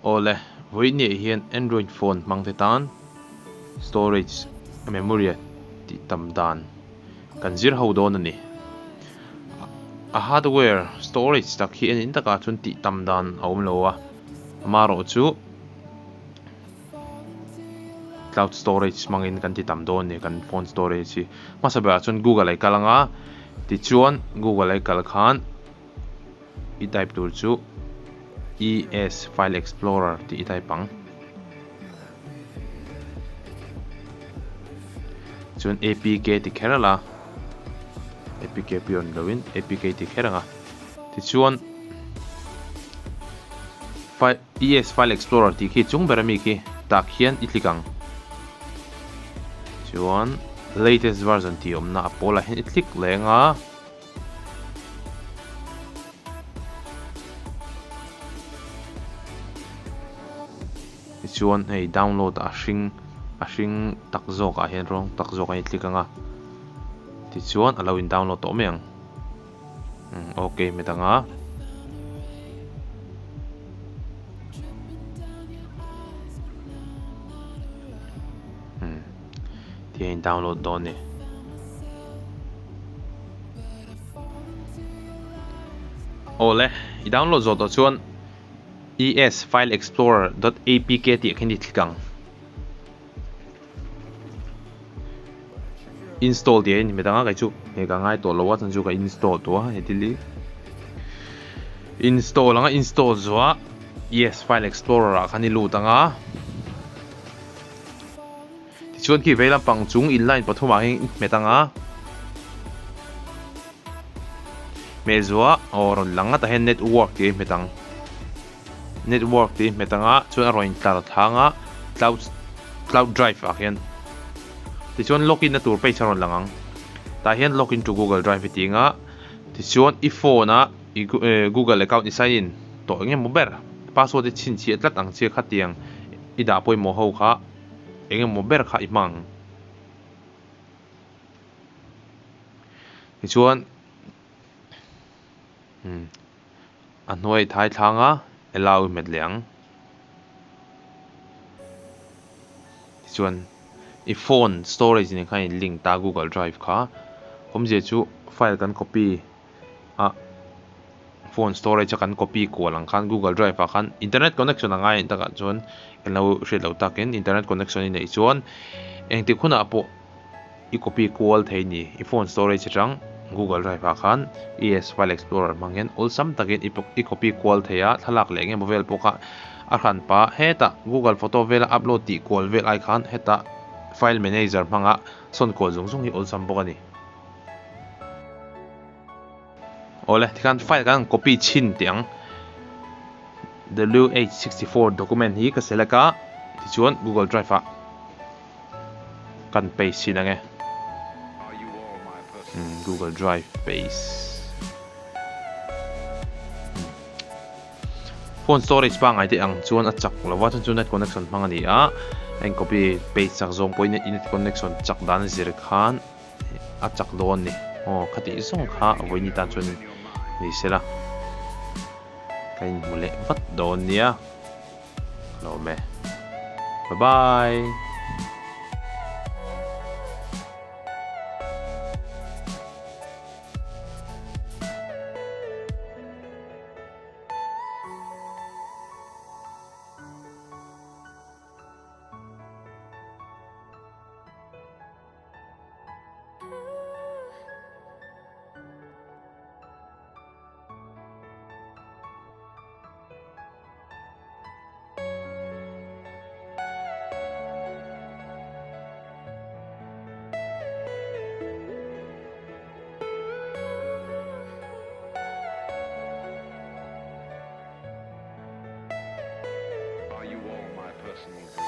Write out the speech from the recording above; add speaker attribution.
Speaker 1: Awle, vawiin hian Android phone hmang te tan storage memory tih tam dan kan zir ho dawn a ni. A hardware storage tak hi enin takah chuan tih tam dan a awm lo a, amaherawh chu cloud storage hmangin kan ti tam dawn a ni kan phone storage hi. Hmasa berah chuan Google ah i kal anga, tichuan Google ah i kal khan i type tur chu ES File Explorer tih i type ang. Chuan APK ti kher a la, APK pure ni loin APK ti kher anga. Tichuan file ES File Explorer tih khi chung ber ami khi tak hian i click ang. Chuan latest version tih awmna a pawlah hian i click leng a. Tichuan hei download a hring a hring tak zawk ah hian rawng tak zawk a in click anga tichuan a lo in download tawh mai ang umm ok hmet anga. Umm ti a in download dawn a ni. Awle i download zawh tawh chuan es file explorer dot apk tih ah khian i click ang. Install tih a in hmet ang a kei chu hei ka ngai tawh lo a chuan chu ka install tawh a heti li install ang a install zawh a es file explorer ah khan i lut ang a. Tichuan khi vei lampang chung inline pathumah hian i hmet ang a, hmeh zuah aw rawn lang ngat ah hian network tih a i hmet ang. Network tih a i hmet ang a, chuan a rawn intlar thlang a cloud cloud drive ah khian. Tichuan login na tur page a rawn lang ang. Tah hian login to google drive i tih ang a, tichuan i phone a i google account i sign in tawh eng emaw ber password i chhinchhiah tlat ang che khatiang i dah pawimawh ho kha. Eng emaw ber kha i hmang. Tichuan umm a hnuai thai thlang a allow i hmet leh ang. Tichuan i phone storage nen khan in link ta Google Drive kha awmzia chu file kan copy a phone storage a kan copy kual ang khan Google Drive ah khan internet connection a ngai a ni takah chuan kan lo hriat loh takin internet connection i neih chuan engtik hunah pawh i copy kual thei a ni i phone storage atang Google Drive ah khan es file explorer hmang hian awlsam takin i copy kual thei a thlalak leh eng emaw vel pawh kha a hran pah hetah Google photo vela upload tih kual vel ai khan hetah file manager hmanga sawn kual zung zung hi awlsam bawk a ni. Awle tikhan file kan copy chhin teh ang WH64 document hi ka select a tichuan Google Drive ah kan paste chhin ang e Google Drive paste phone storage pangai te ang chuan a chak lova chuan chu net connection hmang a ni a a in copy paste chak zawng pawhin net connection chak dan zir khan a chak dawn ni aw khatih zawng kha vawiin tan chuan ni sela ka inhmu leh vat dawn nia ka lo awm e bye bye.
Speaker 2: Are you all my personal dreams?